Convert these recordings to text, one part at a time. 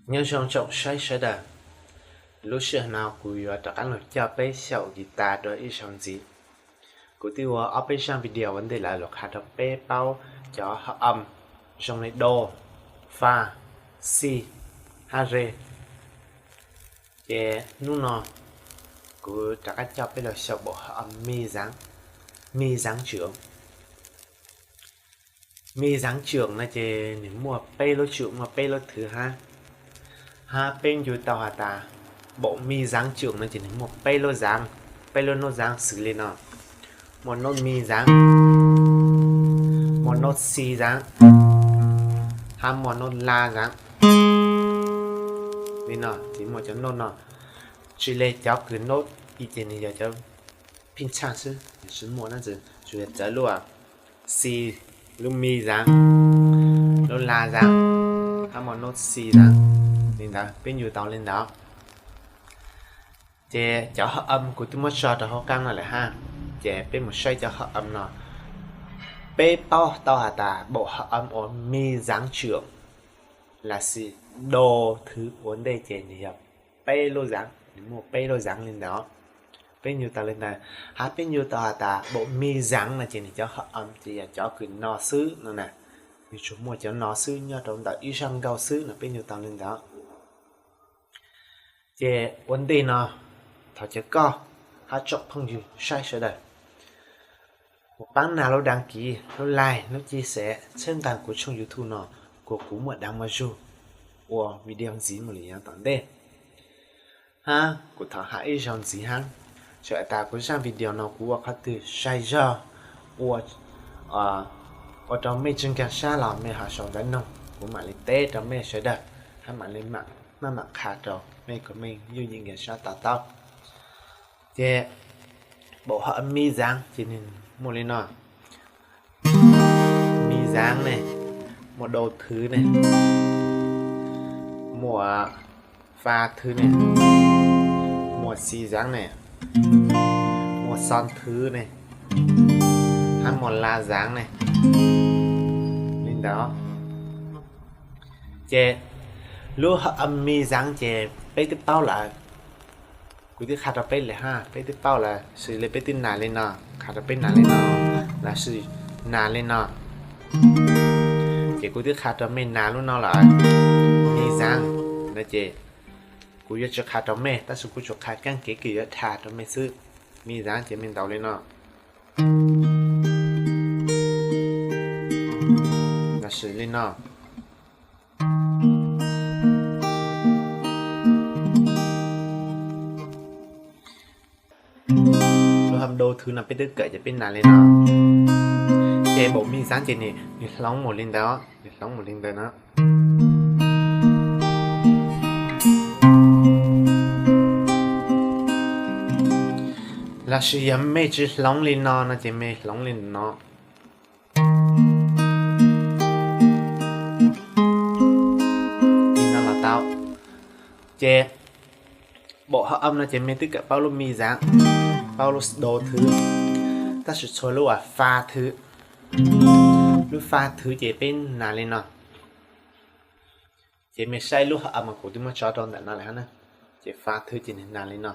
Nyob zoo tsoom saib sawv daws, lub sij hawm no kuv yuav rov qab los coj peb xyaum guitar dua ib zaug ntxiv. Kuv twb ua ob peb zaj video ua ntej lawm los qha rau peb paub cov hợp âm zoo li do, fa, si, hab re. Ces hnub no kuv rov qab coj peb los xyaum bộ hợp âm mi dáng, mi dáng trưởng. Mi dáng trưởng no ces nws muaj peb lub tsim, muaj peb lub thwv hab. Hab peb ncu tau has tas bộ mi dáng trưởng no ces nws muaj peb lub dáng, peb lub nốt dáng xws li no: muaj nốt mi dáng, muaj nốt si dáng, hab muaj nốt la dáng. Li no ces muaj cov nốt no. Tsis li cov kws nốt i ces nws yog cov phij tshaj xwb, nws tsis muaj na, tsuas yog txawv lub si, lub mi dáng, lub la dáng, hab muaj nốt si dáng. Li ntawd peb ncu tau li ntawd. Ces cov hợp âm kuv twb muab tso rau hauv qab no lawm hab, ces peb mus saib cov hợp âm no. Peb paub tau has tas bộ hợp âm uas mi dáng trưởng lossis do thwv ua ntej ces nws yog peb lub dáng, nws muaj peb lub dáng li ntawd. Peb ncu tau li ntawd, hab peb ncu tau has tas bộ mi dáng no ces nws cov hợp âm ces yog cov kws no xwb no na. Nws tsuas muaj cov no xwb nyob rau ntawm ib zaj nkauj xwb no, peb ncu tau li ntawd. Ces ua ntej no, thov caw koj hab tsoom phooj ywg saib sawv daws mus pab nas lub đăng ký, lub like, lub chia sẻ, txhawb nqa kuv tshooj YouTube no, kuas kuv muaj daav muaj zug ua video ntxiv mus li yav tom ntej. Hab kuv thov has ib zaug ntxiv hab, txawm tas kuv zaj video no kuv ua qhov twg sai zog, ua, ua rau mej tsi nkaag sab los mej ho sau ntawv noog, kuv mam li teb rau mej sawv daws, hab mam li maj mam qha rau mej kom mej yuj yim nkaag sab to taub. Ces bộ hợp âm mi dáng ces nws muaj li no: mi dáng ne, muaj do thwv ne, muaj fa thwv ne, muaj si dáng ne, muaj son thwv ne, hab muaj la dáng ne. Li ntawd. Ces lub hợp âm mi dáng ces peb twb paub lawm. Kuv twb qha rau peb lawm hab, peb twb paub lawm, xws li peb twb nas li no, qha rau peb nas li no, lossis nas li no. Ces kuv twb qha rau mej nas lub no lawm, mi dáng no ces kuv yuav tsis qha rau mej, tab sis kuv tsuas qha kaab kev kws yuav dhau rau mej xwb. Mi dáng ces mej ntaus li no, lossis li no. Lub hợp âm do thwv no peb twb kawm ces peb nas li no. Ces bộ mi dáng ces nws, nws hloov mus li ntawd, nws hloov mus li ntawd no. Lossis yog mej tsis hloov li no no ces mej hloov li no. Li no los tau. Ces bộ hợp âm no ces mej twb kawm paub lub mi dáng, paub lub do thwv, tab sis txhua lub uas fa thwv. Lub fa thwv ces peb nas li no. Ces mej saib lub hợp âm uas kuv twb muab tso rau ntawm no lawm hab na. Ces fa thwv ces nws nas li no.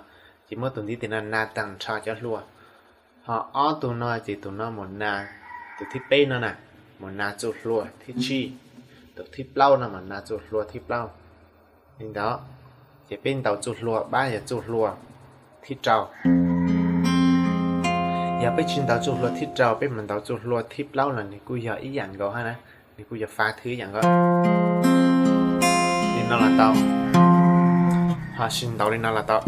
Ces muab tus ntiv tes no nas taag nrho cov hlua. Ho ob tug no ces tus no mus nas, tus thib peb no na, mus nas txuj hlua thib tsib, tus thib plaub no mus nas txuj hlua thib plaub. Li ntawd, ces peb ntaus txuj hlua pab yog txuj hlua thib rau. Yog peb tsis ntaus txuj hlua thib rau, peb mus ntaus txuj hlua thib plaub los nws kuj yog ib yam nkaus hab na, nws kuj yog fa thwv ib yam nkaus. Li no los tau, ho sis ntaus li no los tau.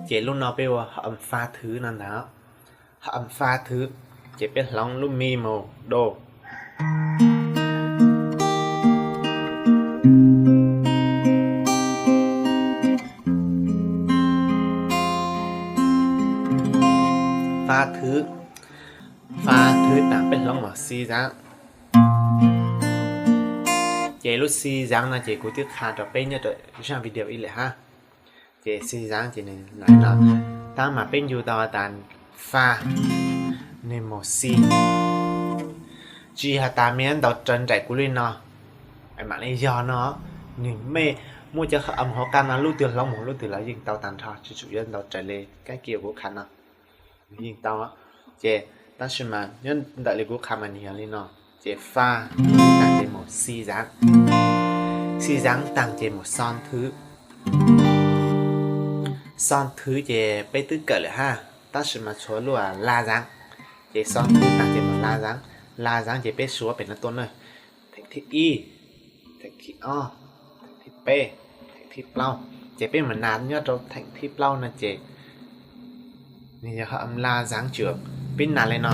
Ces lub no peb ua hợp âm fa thwv no ntag. Hợp âm fa thwv, ces peb hloov lub mi mus do. Fa thwv, fa thwv tas peb hloov mus si dáng. Ces lub si dáng no ces kuv twb qha rau peb nyob rau zaj video ib lawm hab. Ces si dáng ces nws no, tab mas peb ncu tau tas fa, nws mus si. Tsis has tas mej yuav ntaus raws nraim kuv li no, mam li yog no. Nws mej muab cov hab am hauv qab no lub twg hloov mus lub twg los yeej tau tag nrho, tsis tsum yuav ntaus raws li kab kis kuv qha no, yeej tau. Ces tab sis mas nyob ntawm li kuv qha mas nws yog li no. Ces fa taag ces mus si zaav, si zaav taag ces mus so thwv, so thwv ces peb twb kawm lawm hab, tab sis mas tshuav lub la zaav. Ces so thwv taag ces mus la zaav, la zaav ces peb suav pem no tuaj na. Theem thib ib, theem thib ob, theem thib peb, theem thib plaub. Ces peb mus nas nyob rau theem thib plaub no ces nws yog hab am la zaav tsuam, peb nas li no.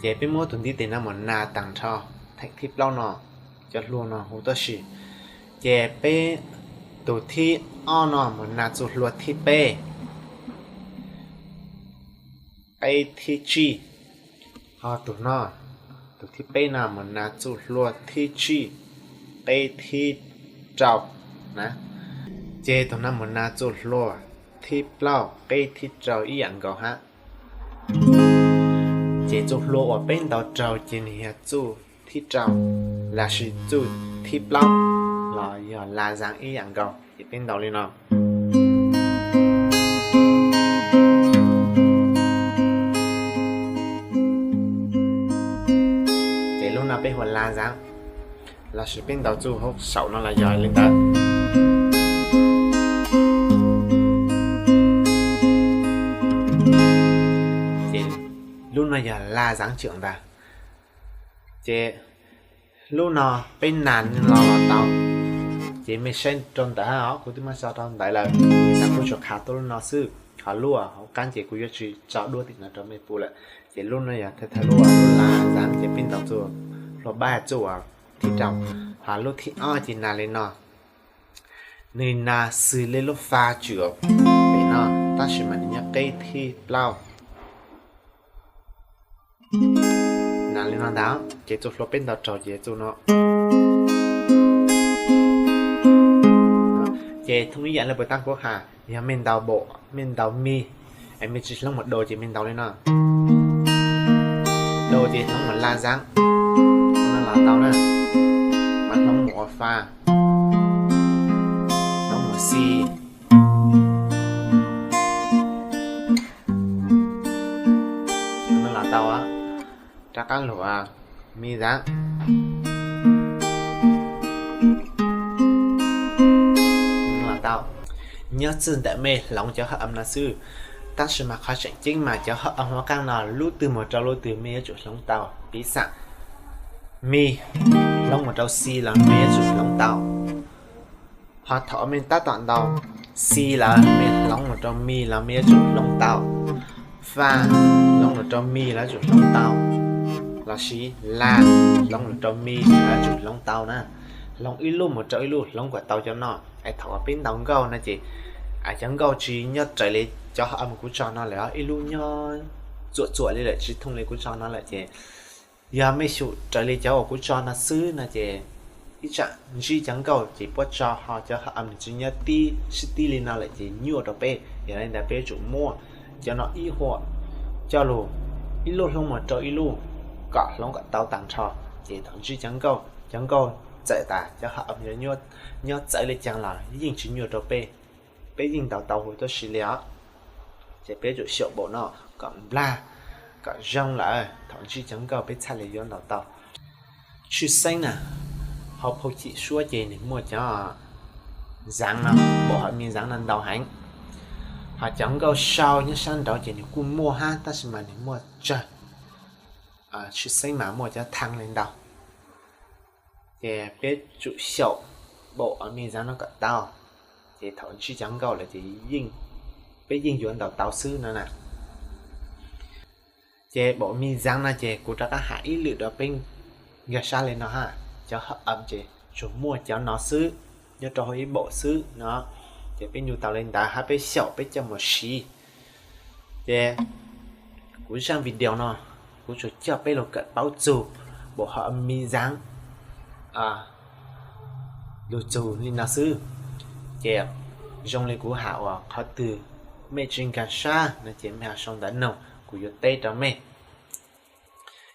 Ces peb muab tus ntiv tes no mus nas taag nrho theem thib plaub no, cov hlua no huv tib si. Ces peb tus thib ob no mus nas txuj hlua thib peb, qeb thib tsib. Ho tus no, tus thib peb no mus nas txuj hlua thib tsib, qeb thib rau na. Ces tus no mus nas txuj hlua thib plaub, qeb thib rau ib yam nkaus hab. Ces txuj hlua uas peb ntaus raug ces nws yog txuj thib rau, lossis txuj thib plaub, los yog la zaav ib yam nkaus. Ces peb ntaus li no. Ces lub no peb hu ua la zaav, lossis peb ntaus txuj hauv saum no los yog li ntawd. Ces lub no yog la zaav tsuam ntag. Ces lub no peb nas los los tau. Ces mej saib rau ntawd hab os, kuv twb muab tso rau ntawd lawm, kuv tsuas qha tuaj lub no xwb. Ho lub hauv qab ces kuv yuav tsis tso duab tim no rau mej pum lawm. Ces lub no yog thawj thawj lub, lub la zaav ces peb ntaus txuj hlua pab txuj thib rau. Ho lub thib ob ces nas li no. Nws nas xws li lub fa tsuam pem no, tab sis mas nws nyob qeb thib plaub. Nas li no ntag, ces txuj hlua peb ntaus raug ces txuj no. Ces thooj ib yam li puas tab kuv has, yog mej ntaus npaum, mej ntaus mi, es mej tsis hloov mus do ces mej ntaus li no. Do ces hloov mus la zaav, no los tau na. Mas hloov mus ua fa, hloov mus si, no los tau. Rov qab lug mi zaav, no los tau. Nyob txij ntawm mej hloov cov hab am no xwb, tab sis mas qhov tseem ceeb mas cov hab am hauv qab no lub twg mus rau lub twg mej yuav tsum hloov tau. Piv xam, mi hloov mus rau si los mej yuav tsum hloov tau. Ho thaum mej tab tom ntaus si lawm mej hloov mus rau mi los mej yuav tsum hloov tau. Fa hloov mus rau mi los yuav tsum hloov tau, lossis la hloov mus rau mi los yuav tsum hloov tau na. Hloov ib lub mus rau ib lub, hloov kom tau cov no. Es thaum uas peb ntaus nkauj no ces cov nkauj tsis nyob raws li cov hab am kuv tso no lawm, ib lub nyob txuam txuam li lawm, tsis thooj li kuv tso no lawm ces yog mej xyum raws li cov uas kuv tso no xwb no ces ib tsam ntsib cov nkauj ces puab tso ho cov hab am nws tsis nyob tib sib tib li no lawm ces nyuaj rau peb. Yog li ntawd peb yuav tsum muab cov no ib huam coj lug ib lub hloov mus rau ib lub kom hloov kom tau tag nrho. Ces thaum ntsib cov nkauj, cov nkauj txawm tas cov hab am yuav nyob txawv li caag los yeej tsis nyuaj rau peb, peb yeej ntaus tau huv tib si li os. Ces peb yuav tsum xyaum npaum no kom nplag, kom zoo lawm thaum ntsib cov nkauj peb txhaj li yuav ntaus tau. Tshwj xeeb na, hauv phau cim suab ces nws muaj cov zaav no, npaum hom mi zaav no ntau heev. Ho cov nkauj sau nyob sab nraud ces nws kuj muaj hab, tab sis mas nws muaj tsawg, tshwj xeeb mas muaj cov thaj li ntau. Ces peb tsum xyaum npaum hom mi zaav no kom tau, ces thaum ntsib cov nkauj lawm ces peb yeej yuav ntaus tau xwb no na. Ces npaum mi zaav no ces kuv rov qab has ib lwm rau peb nkag sab li no hab, cov hab am ces tsuas muaj cov no xwb, nyob rau hauv ib npaum xwb no. Ces peb ncu tau li ntawd hab peb xyaum peb coj mus siv. Ces kuv zaj video no kuv tsuas coj peb lug kawm paub txug npaum hom mi zaav lug txug li no xwb. Ces zoo li kuv has uas qhov twg mej tsis nkag sab no ces mej ho sau ntawv noog kuv yuav teb rau mej.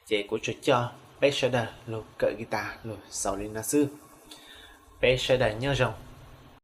Ces kuv tsuas coj peb sawv daws lug kawm guitar lug xaus li no xwb. Peb sawv daws nyob zoo.